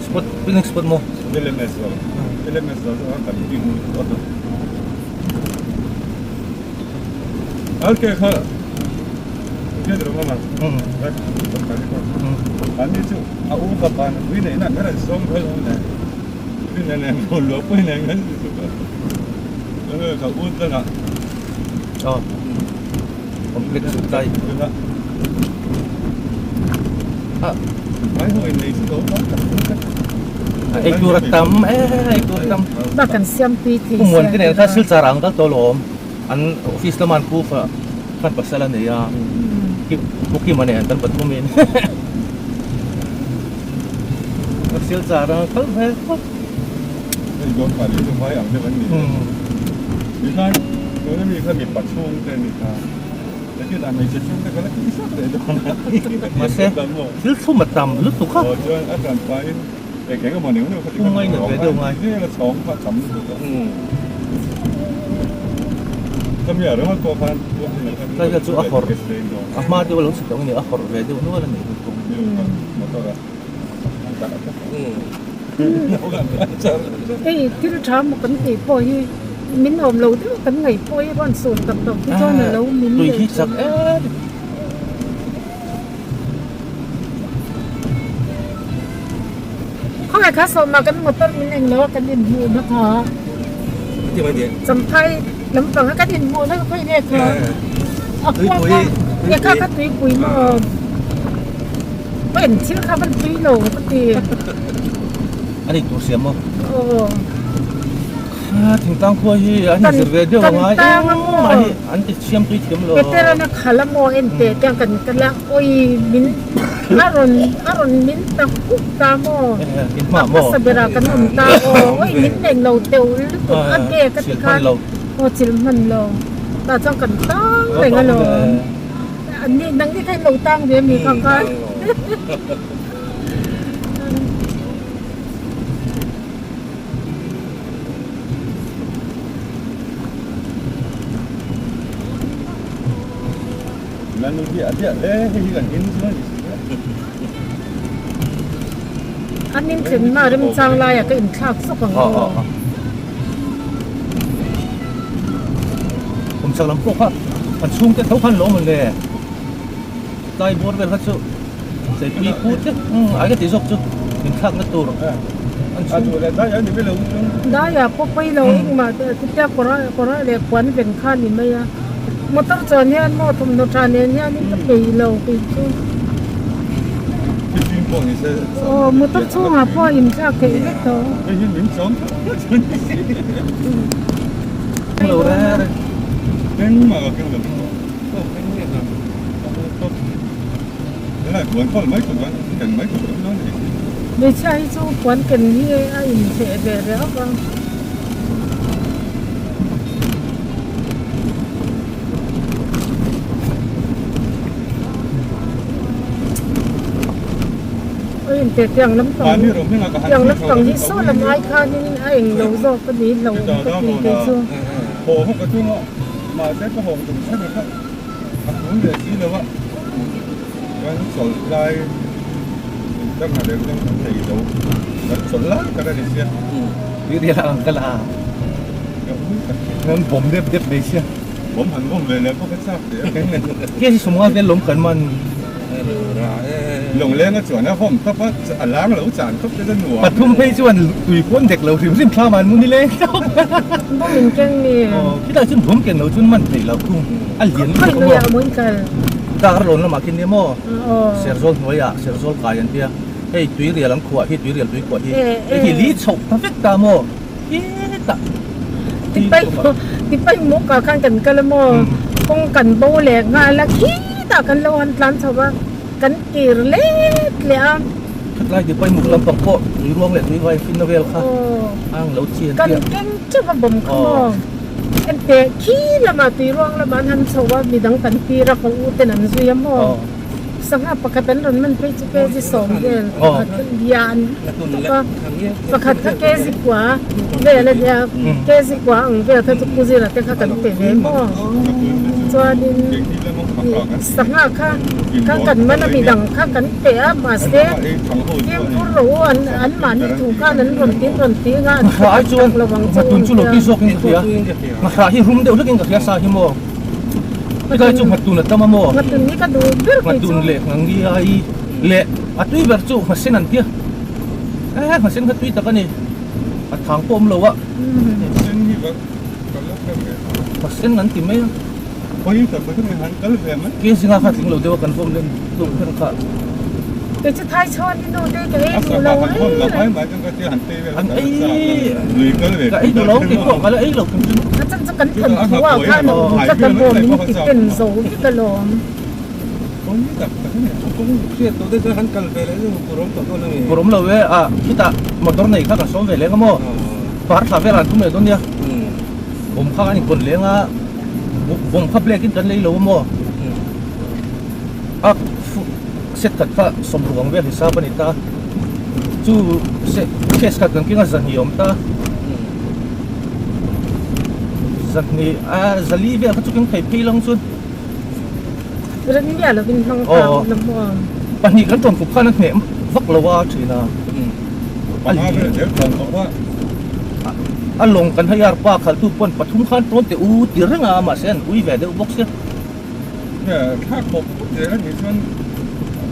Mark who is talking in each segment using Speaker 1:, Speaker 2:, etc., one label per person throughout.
Speaker 1: Spot picnic spot maw? Aw complex tai ei tur a tam ei tur a tam
Speaker 2: bak kan siam tui thei
Speaker 1: pu muan te nen khan silchar ang kal tawh alawm an office lama an pu fa khan pasal a nei a pu kima nen kan pathum in silchar ang kal ve khawp. Mahse thil thlum a tam lutuk a. Khung a inat ve deuh ngai. Tlai vel chu a hawrh a hma deuh a lo chhe tawh nge a hawrh ve deuh nual a nih hi.
Speaker 2: Hei thil tha maw kan tih pawh hi min awm lo deuh kan ngaih pawh hi rawn sawn tak tak hi chuan a lo min leh thin a. Khawngaih kha sawmah kan motor min eng lo a kan inhmuhna kha Champhai lampanga kan inhmuhna kha khawi nge kha a khua kha nge kha kha tuipui maw ka en thil kha van tui lo ka ti.
Speaker 1: Ani tur siam maw? Aw. Thingtlang khua hi an inzir ve deuh ang a, engmah hi an ti siam tui thiam lo.
Speaker 2: Peterana khala maw en teh te kan kal a, awi min a rawn a rawn min ta huk ta maw, a hmasa berah kan awm ta aw, awi min nen lo teuh lutuk a ge ka ti khan aw chilh hman lo, tah chuan kan tang reng alawm, ni nangni kha in lo tang ve ami kha khan. An inthlenna remchang laiah ka inthlak zawk ang aw.
Speaker 1: Kum chak lam pawh kha an chhungte tho khan lawm le. Tlai bawr vel kha chu Cheipui pu te ai ka tih zawk chu inthlakna tur an chhung.
Speaker 2: Daiah pawh pawi lo engmah chutia kawr kawr leh puan ven kha a ni mai a, motor chuan hian maw thawmhnaw tha nen hianin ka peih lo kei chu. Aw motor chhungah pawh a inthlak theih vek tho. Hmeichhia hi chu puan ken hi a intheh ve riau a. A inteh tiang lampang tiang lampang hi saw lam ai khanin a eng lo zawk a ni lo ka ti kei chu.
Speaker 3: A tun leh si lo a, kan chawlh lai kan ha leh kan thei lo, kan chawlh lai tak a ni sia.
Speaker 1: Tui rial ang ka la a, bawm dep dep mai sia.
Speaker 3: Bawm han bawm ve leh pawh ka chak teh a.
Speaker 1: Hei hi sawmnga vel lawm kan man.
Speaker 3: Lawng leng a chuan a vawm tawp a, a lang lo chan tawp te chu nuam.
Speaker 1: Pathum phei chuan tui pawh an dek lo hrim hrim thlam an mu ni leng tawp.
Speaker 2: Bawm in keng mi.
Speaker 1: Aw khitah chuan bawm ken lo chuan man theih loh thung a lian lutuk a maw. Dar lawn lamah khin nia maw Serzawl hnuaiah Serzawl kai an tia hei tui rial an khuah hi tui rial tui khuah hi hei hi li chhoh ta vek ta maw hetah
Speaker 2: Tipai tipai muk ah khan kan kal a maw kawng kan bo leh nghal a khitah kan lo han tlan chho a kan kir let leh a.
Speaker 1: Khatlai tipai muk lampang pawh tui ruang leh tui vai finna vel kha a ang lo chian
Speaker 2: Kan keng teuh a bawm kha maw enteh khi lamah tui ruang lamah an han chho a midang kan tir a ka u ten an zui a maw. Sangha pakhat an rawn man phei chu kg sawm vel pakhat lian lutuk a, pakhat kha kg kua vel a nia, kg kua ang vel kha chu Pu Zira te kha kan pe ve maw? Chuanin ih sangha kha kha kan man a midang kha kan pe a mahse fimkhur rawh u an anmahni thu khan an rawn tin rawn ting a an hre tak tak lo ang che u an tia.
Speaker 1: Nghahrah hi rum deuh hlekin ka hria sa hi maw? Hetlai chu nghatun a tam a maw?
Speaker 2: Nghatun hi ka duh ber kei chu.
Speaker 1: Nghatun leh ngangiai leh a tui ber chu nghasen an tia. Eh nghasen kha tui tak a ni. A thang pawh awm lo a. Nghasen an ti mai a. Ke zinga kha tling lo deuh a kan vawm lem tluk kher kha.
Speaker 2: Kei chu thai chhawn i nu te ka ei duh lo reng reng.
Speaker 1: An ei ka ei duh lo kei pawh ka la ei lo thung chu.
Speaker 2: A chan chu kan than thu ah khan a awm tlat a maw min ti pen zo vek alawm.
Speaker 1: Purawm lo e a khitah motor nei kha ka sawm ve leng a maw par thla velah an thum leh dawn nia bawm kha kan inkawn leng a bawm kha black in kan lei lo a maw a set khat kha sawmruk ang vel hisap a ni ta chu case khat kan keng a zahnih a awm ta zahnih a zali vel kha chu keng thei phei lang chuan
Speaker 2: Rin miah lovin hmang ta ang la maw
Speaker 1: pahnih kan tawn khup khan a hneh vak lo a thin a a lawng kan hei ar pa khaltu pawn pathum khan tawn teh u ti reng a mahse an ui ve deuh bawk sia.
Speaker 3: Thlak bawk bawk zel a nih chuan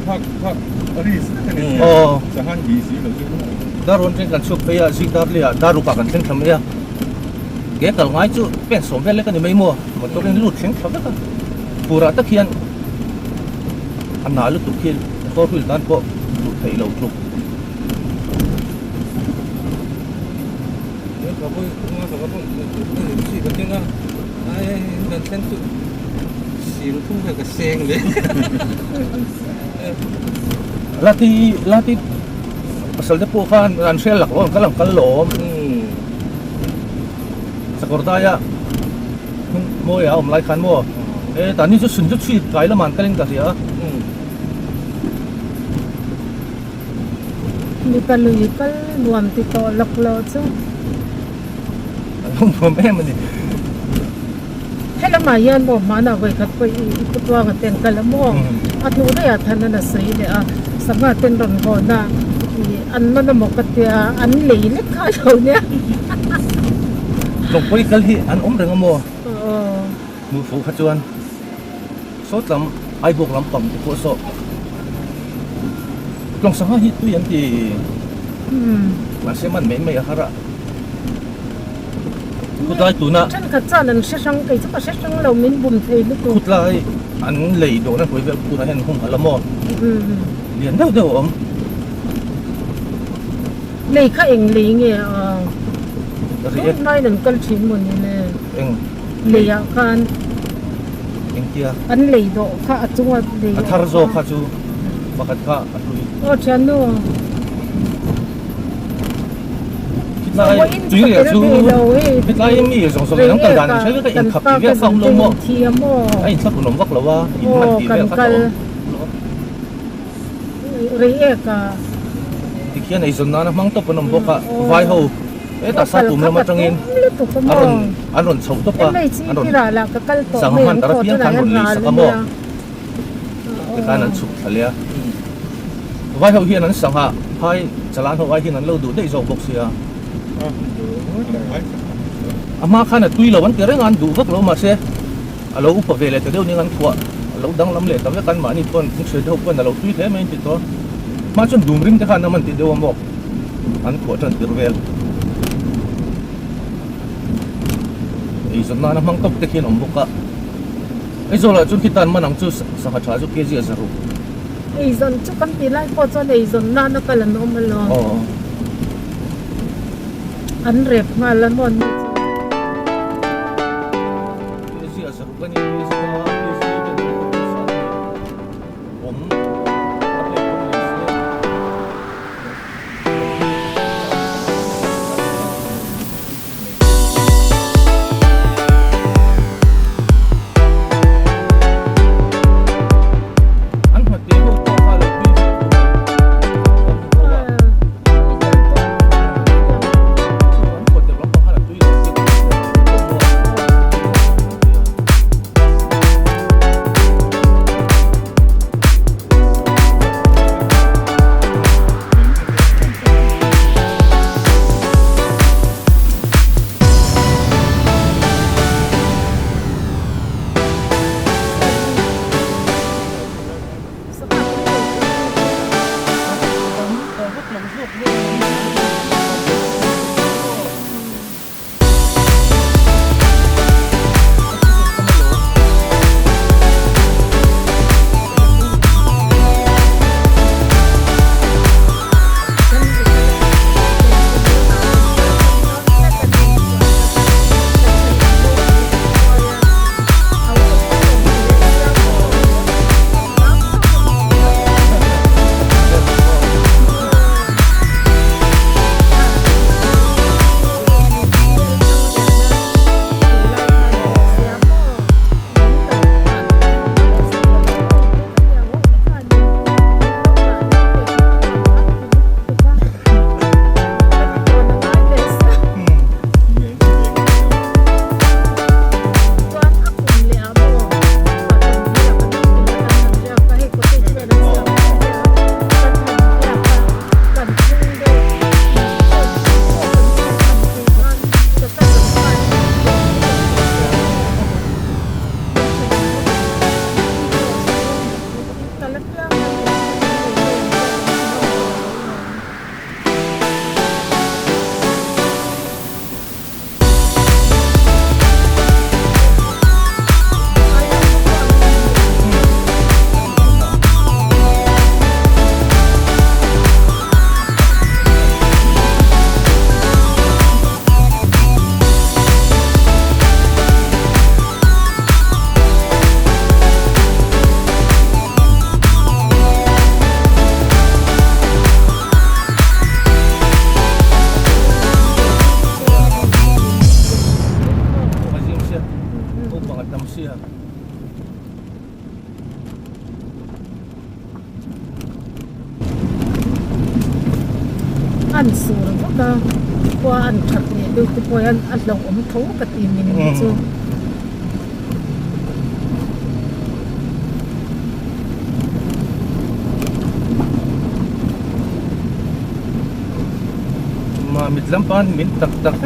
Speaker 3: thlak thlak a ri zet a ni Sahan bi si lo chu.
Speaker 1: Dar rawn thleng kan chhuak phei a, zing dar leh ah dar rukah kan thleng thla mai a, ke kal ngai chu pen sawm vel lek a ni mai maw, motor in lut thleng thla vek a, furah tak hian a nah lutuk hi four wheel tan pawh luh theih lo tluk. Lati lati pasal te pawh khan an hriat lak lo an kal ang kal lawm sakawr daia hmun mawi a awm lai khan maw e tani chu sun chu chhui kai lamah an kalin ka hria a.
Speaker 2: Mipa lui kal nuam ti tawh lawk lo chu.
Speaker 1: A lo nuam em a ni.
Speaker 2: Helamah hian maw hmanah vawikhat pawh i Putuanga te an kal a maw? A hnu daihah than an a sawi leh a, sangha ten rawn hawn a, ih an man a maw ka tia, an lei lek kha a lo nia.
Speaker 1: Lawngpui kal hi an awm reng a maw?
Speaker 2: Aw.
Speaker 1: Hmuh fuh kha chuan sawt lam Aibawk lampang te pawh saw tlawng sangha hi tui an ti. Mahse man mai mai a har a. Khutlai tuna
Speaker 2: Thenkhat chuan an hre hrang kei chu ka hre hrang lo min bum thei lutuk.
Speaker 1: Khutlai an lei dawhna hnuai vel tunah hian hung halh a maw? Lian deuh deuh a awm.
Speaker 2: Lei kha eng lei nge a? Tun hmain an kal thin maw ni le?
Speaker 1: Eng?
Speaker 2: Lei ah khan.
Speaker 1: Engtia?
Speaker 2: An lei dawh kha a chunga lei
Speaker 1: A thar zawk kha chu pakhat kha a hlui.
Speaker 2: Aw thiannu.
Speaker 1: Khitlai tui leh chu khitlai mi zawng zawng in an kal dan an hre vek a inkhap tih vel kha a awm lo maw? A inthlak hun awm vak lo a, inman tih vel kha a awm. Tikhian eizawn nana hmang tawp an awm bawk a, vai ho hetah sa tum lam atangin a rawn an rawn chho tawp a, an rawn sangha hman tar apiang khan rawn lei sak a maw tikhan an chhuk thla leh a, vai ho hian an sangha phai chalan ho ai hian an lo duh daih zawk bawk sia, a hma khan a tui lo an ti reng a an duh vak lo mahse. A lo upa ve leh ta deuh ning an khuah a lo danglam leh ta vek an mahni pawn thingthre deuh pawn a lo tui hle mai an ti tawh. Hma chuan dum rim te khan a man tih deuh a maw an khuah tan tir vel. Eizawn nana hmang tawp te khian awm bawk a. Aizawl ah chuan khi tan man ang chu sangha tha chu kg a za ruk.
Speaker 2: Eizawn chu kan tih lai pawh chuan eizawn nana kal an awm alawm.
Speaker 1: Aw.
Speaker 2: An rep nghal a maw an ni chu. An sur vak a, khua an that leh deuh te pawh hian a hlauhawm tho ka ti min hi chu.
Speaker 1: Mah mit lampan min tak tak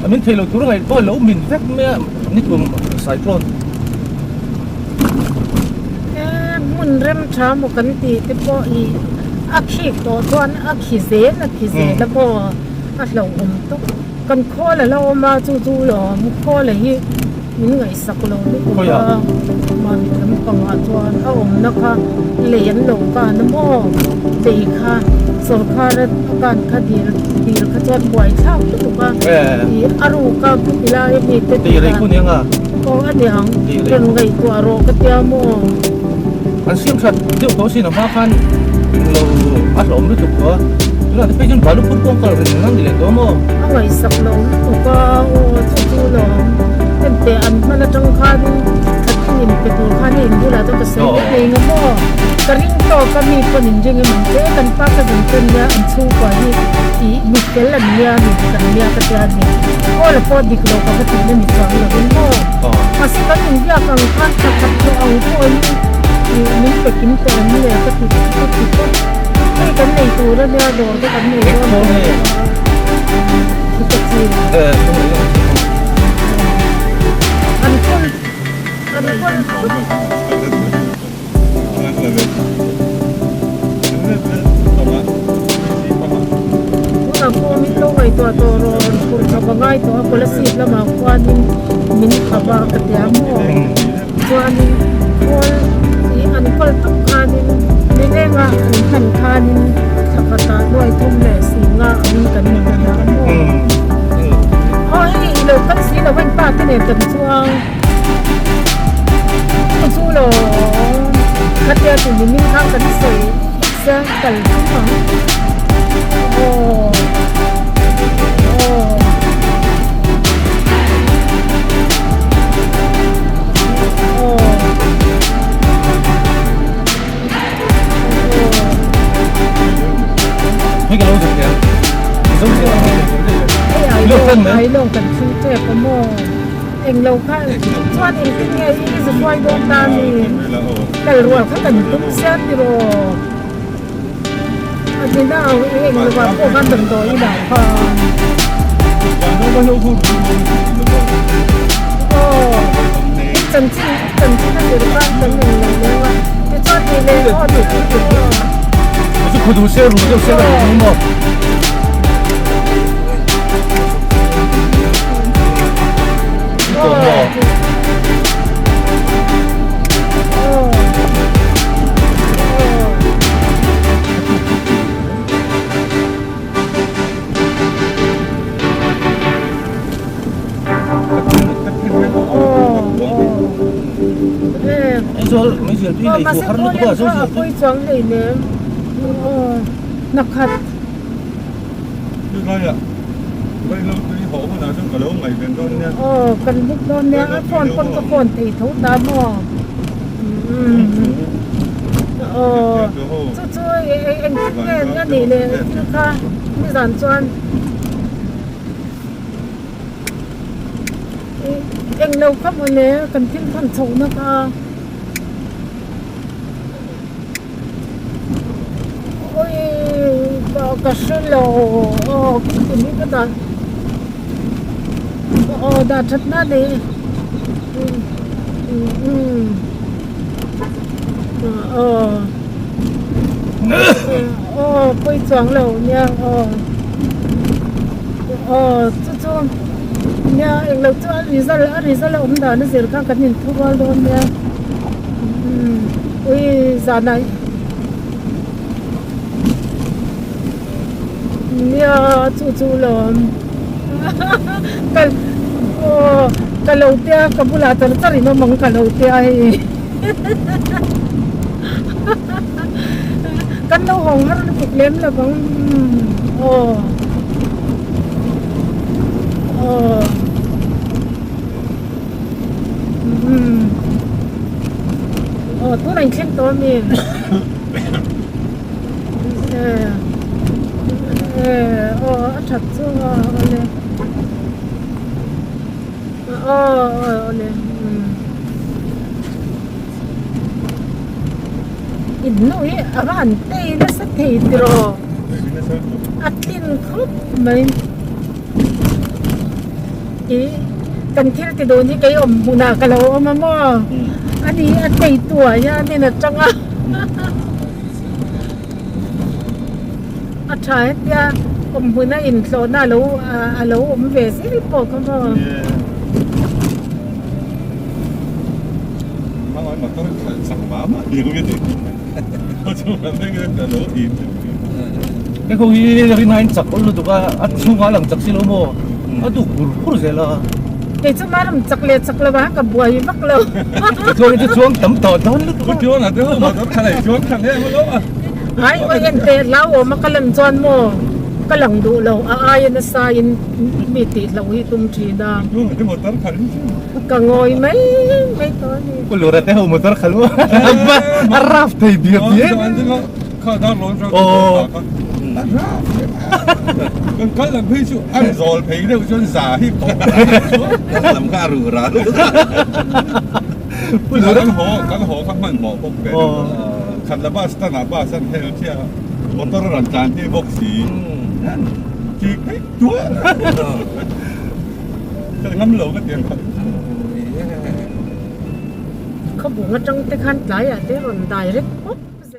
Speaker 1: a min thei lo tur ngaih pawh lo min vek mai a ni tum cyclone.
Speaker 2: Hmun rem tha maw kan tih te pawh ih a khik tawh chuan a khi zel a khi zel a maw a hlauhawm tawp kan khawl a lo awm a chu chu lawm khawl a hi min ngaihsak lo lutuk a mahni lampangah chuan a awmna kha lei an lo kan a maw lei kha sawrkar a kan kha dil dil kha chuan buaithlak lutuk a ih a ruk a khawpilai ami te tih dan. Aw a ni ang, rawn ngaihtuah rawh ka tia maw?
Speaker 1: An siam that deuh tawh sin a hma khan lo a hlawm lutuk tawh a, tunah te phei chuan balu phur kawngkal reng ang ni leh tawh maw?
Speaker 2: A ngaihsak lo lutuk a, aw chu chu lawm hemteh an hman atang khan thatin in pe tur khan i inbulah chuan ka sawi vek ngei nga maw? Ka ring tawk a mi pawn in ring em ang che, kan pa ka zan ten nia an chhungkua hi ih mi fel an nia mi dik an nia ka tia ni. Aw la pawh dik lo ka va tihna ni chuang lo in maw? Mahse kan inbiak ang khan tha khat tawh ang pawhin min pe kim tawh em le ka ti ka ti tawp. Hei kan nei tur a nia dawr te kan nei dawn tawh a thi ka chin. An kawl an kawl thut. Tunah pawh min lo ngaihtuah tawh rawh rawn phurh chho ka ngai tawh a Kolasib lamah khuanin min khap a ka ti a maw chuanin khawl ih an kawl tawp khanin nilenga an hman khanin thla khatah nuai thum leh singa angin kan in ti a maw aw hei i lo kal si lo a in pa te nen kan chuang. Chu lo khatia chu nimin khan kan sawi sia kal tum ang aw aw aw
Speaker 1: Hei ka lo zuk hian zo
Speaker 2: hei ai lawng kan thil tep a maw. Englo kha chuan engtin nge i zu hruai dawn ta ni? Kal rual kha kan tum sia tiraw? A ti nau i englo ah pawh khan damdawi i dah khan. Aw i chanchin i chanchin a zir khan kan englo leng a tichuan ni leh aw ti ti ti aw.
Speaker 1: khu duh se ru deuh se ka duh maw. Aizawl meizial tui nei chu har lutuk a zo zial tui.
Speaker 2: Chuang hlei nem hnakhat. Aw kan buk dawn nia a phone pawn ka phone thei tho ta maw aw chu chu engtin nge a nih leh thil kha nizan chuan. Englo kha mawle kan thil thawn chhoh na kha ui ka hre lo aw khiti hi ka dah aw dah that na nei umm aw aw pawi chuang lo nia aw. Aw chu chu nia englo chu a result a result a awm dan a zir kha kan in thu rual dawn nia umm ui zanah nia chu chu lawm ka aw ka lo tia ka bulah char char in awm ang ka lo tia hei kan lo hawng har lutuk lem lo vang aw aw umm aw tunah in thleng tawh ami eh eh aw a that chu aw awle aw awle umm. Innu hi a va han tei nasa thei tiraw a tlin khawp mai ih kan thil ti dawn hi kei awm hmunah ka lo awm a maw ani a tei tuai a nen a tang a a tha hetia awm hmuna inhlawhna alo alo awm ve zel pawh kha maw.
Speaker 1: Hei ho hi ringa in chak awl lutuk a a chhungah a lang chak si lo maw a duk bur bur zel a.
Speaker 2: Kei chu mah ram chak leh chak lo a ka buai vak lo.
Speaker 1: Ka chuang hi chu chuang tam tawh dawn lutuk a.
Speaker 2: Ai oi en teh hlau awm a ka lan chuan maw ka lang duh lo a aia nasa in mi tih hloh hi tum thin a. Ka ngawi mai mai tawh a ni.
Speaker 1: Pu Lura te ho motor khalh maw? A raf thei diam diam. Pu Lura
Speaker 2: Khawbung atang te khan tlaiah te rawn direct pawp.